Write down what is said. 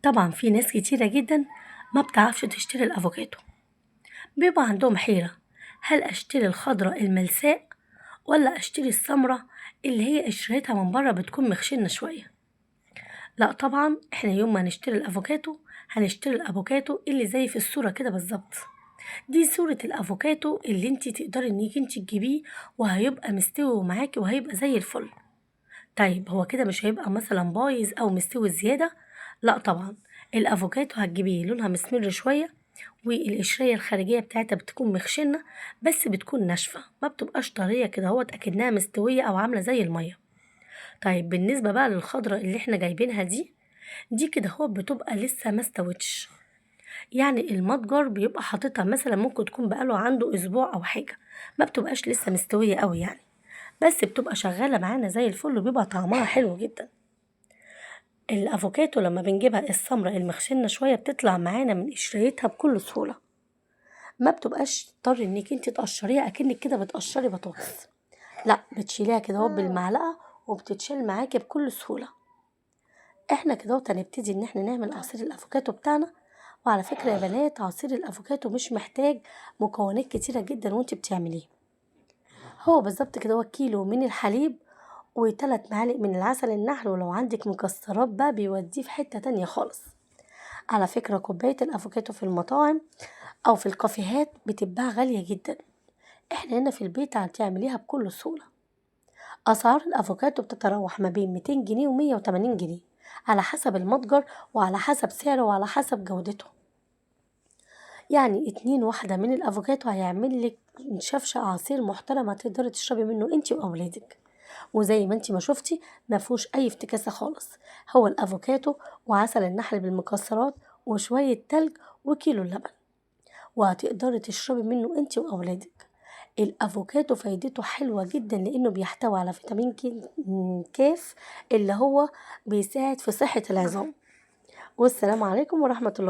طبعا في ناس كتيرة جدا ما بتعرفش تشتري الأفوكاتو، بيبقى عندهم حيرة، هل أشتري الخضرة الملساء ولا أشتري السمرة اللي هي قشرتها من بره بتكون مخشنة شوية؟ لا طبعا احنا يوم ما هنشتري الأفوكاتو هنشتري الأفوكاتو اللي زي في الصورة كده بالظبط. دي صورة الأفوكاتو اللي انتي تقدري انك انتي تجيبيه وهيبقى مستوي ومعاكي وهيبقى زي الفل. طيب هو كده مش هيبقى مثلا بايظ او مستوي زيادة؟ لا طبعا، الأفوكاتو هتجيبيه لونها مسمر شوية والقشرية الخارجية بتاعتها بتكون مخشنة بس بتكون ناشفة، ما بتبقاش طرية كده اهوت اكنها مستوية او عاملة زي المية. طيب بالنسبة بقى للخضرة اللي احنا جايبينها دي كده اهوت بتبقى لسه ما استوتش، يعني المتجر بيبقى حاططها مثلا ممكن تكون بقاله عنده اسبوع او حاجة، ما بتبقاش لسه مستوية قوي يعني، بس بتبقى شغالة معانا زي الفل وبيبقى طعمها حلو جدا. الافوكاتو لما بنجيبها السمرة المخشنة شوية بتطلع معانا من قشرتها بكل سهولة، ما بتبقاش تضطر انك انت تقشريها اكنك كده بتقشري بطاطس، لا بتشيليها كده اهو بالمعلقة وبتتشال معاكي بكل سهولة. احنا كده اهوت هنبتدي ان احنا نعمل عصير الافوكاتو بتاعنا. وعلى فكرة يا بنات عصير الافوكاتو مش محتاج مكونات كتيرة جدا وانت بتعمليه، هو بالظبط كده هو كيلو من الحليب وتلات معالق من العسل النحل، ولو عندك مكسرات بقى بيوديه في حتة تانية خالص. على فكرة كوباية الافوكاتو في المطاعم او في الكافيهات بتتباع غالية جدا، احنا هنا في البيت هتعمليها بكل سهولة. اسعار الافوكاتو بتتراوح ما بين 200 جنيه ومية وتمانين جنيه على حسب المتجر وعلى حسب سعره وعلى حسب جودته. يعني 2 واحدة من الافوكاتو هيعمل لك شفشة عصير محترم هتقدري تشربي منه انتي واولادك. وزي ما انتي ما شفتي ما فيهوش اي افتكاسة خالص، هو الافوكاتو وعسل النحل بالمكسرات وشوية تلج وكيلو اللبن، وهتقدري تشربي منه انتي واولادك. الافوكاتو فايدته حلوة جدا لانه بيحتوي على فيتامين كاف اللي هو بيساعد في صحة العظام. والسلام عليكم ورحمة الله.